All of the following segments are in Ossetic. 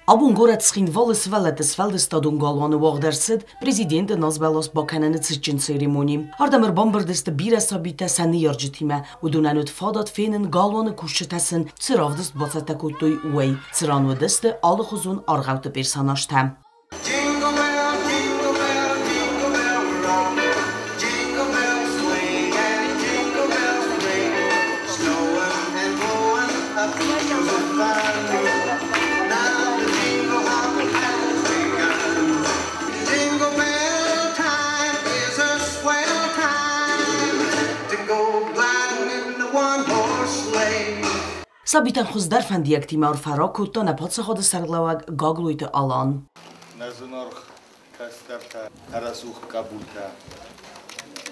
Абон горӕт Цхинвалы сывӕллӕтты сфӕлдыстадон галуаны уагъд ӕрцыд президенты назбӕлас бакӕныны цытджын церемони. Ардӕм ӕрбамбырд сты бирӕ сабитӕ сӕ ныййарджытимӕ. Уыдонӕн уыд фадат фенын, галуаны кусджытӕ сын цы равдыст бацӕттӕ кодтой, уый, цыран уыдысты алыхуызон аргъӕутты персонажтӕ. Jingle bell, jingle bell, jingle bell rock. Jingle bells swing and jingle bells ring. Snowing and blowing up bushels of fun. Now the jingle hop has begun. Jingle bell time is a swell time to go gliding in the one-horse sleigh. Сабитӕн хуыздӕр фӕндиӕгтимӕ арфӕ ракодта нӕ паддзахады сӕргълӕууӕг Гаглойты Алан. Нӕ зынаргъ кӕстӕртӕ, рӕсугъд хъӕбултӕ,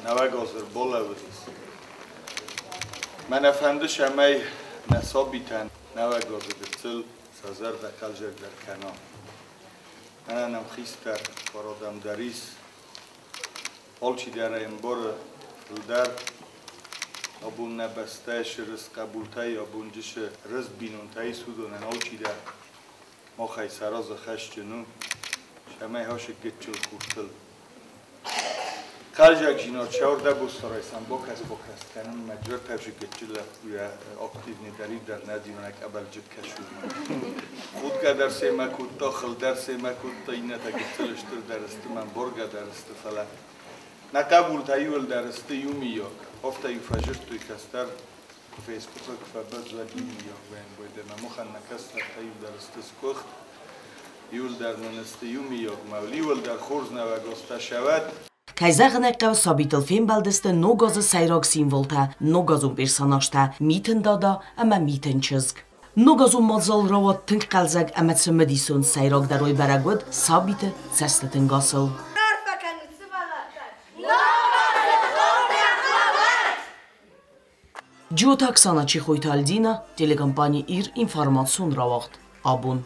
нӕуӕг аз ӕрбалӕудзис. Мӕнӕ фӕнды, цӕмӕй нӕ сабитӕн нӕуӕг азы гыццыл сӕ зӕрдӕ хъӕлдзӕгдӕр кӕна. Мӕнӕ нӕм хистӕр фарадӕм дӕр ис, алчидӕр ӕй ӕмбары фылдӕр. Абон нӕ бӕстӕйы сырыз хъӕбултӕй, абон джысы рызт бинонтӕ ис, уыдонӕн алчидӕр махӕй саразы хӕсджын у, цӕмӕй хӕсы гыццыл хуртыл. Хъаззагдзинад сӕрдӕбоссарайсан бакӕс-бакӕс кӕнынмӕ джертӕвсы гыццыл лӕппуйӕ активныйдӕриддӕр нӕ зинонӕг ӕбӕлджыт кӕсунмӕ. Худгӕ дӕр семӕ кодта, хыл дӕр семӕ кодта, иннӕтӕ гыццыл стырдӕр сты, мӕн боргӕ дӕр сты, фӕлӕ нӕ хъӕбултӕ иуылдӕр сты иумийаг. Афтӕ-иу фӕзырдтой кӕстӕр Фейсбукы куы фӕбӕззӕг иумийаг вӕййын, ӕмӕ махӕн нӕ кӕстӕртӕ иуылдӕр сты сгуыхт, иуылдӕр нын сты иумийаг мӕл, иуылдӕр хорз нӕуӕг азтӕ сӕвӕд. Кӕй зӕгъын ӕй хъӕуы, сабитыл фембӕлдысты ногазы сӕйраг символтӕ, ногазон персонажтӕ Митын Дада ӕмӕ Митын чызг. Ногазон мадзал рауад тынг хъӕлдзӕг ӕмӕ цымыдисон, сӕйрагдӕр уый бӕрӕг уыд сабиты цӕстыты нгасыл. Арфӕ кӕнут сывӕллӕттӕн! Ногазы хорзӕх уӕд! Джиоты Оксана, Чехойты Альдина, телекомпани «Ир» информацион рауагъд. Абон.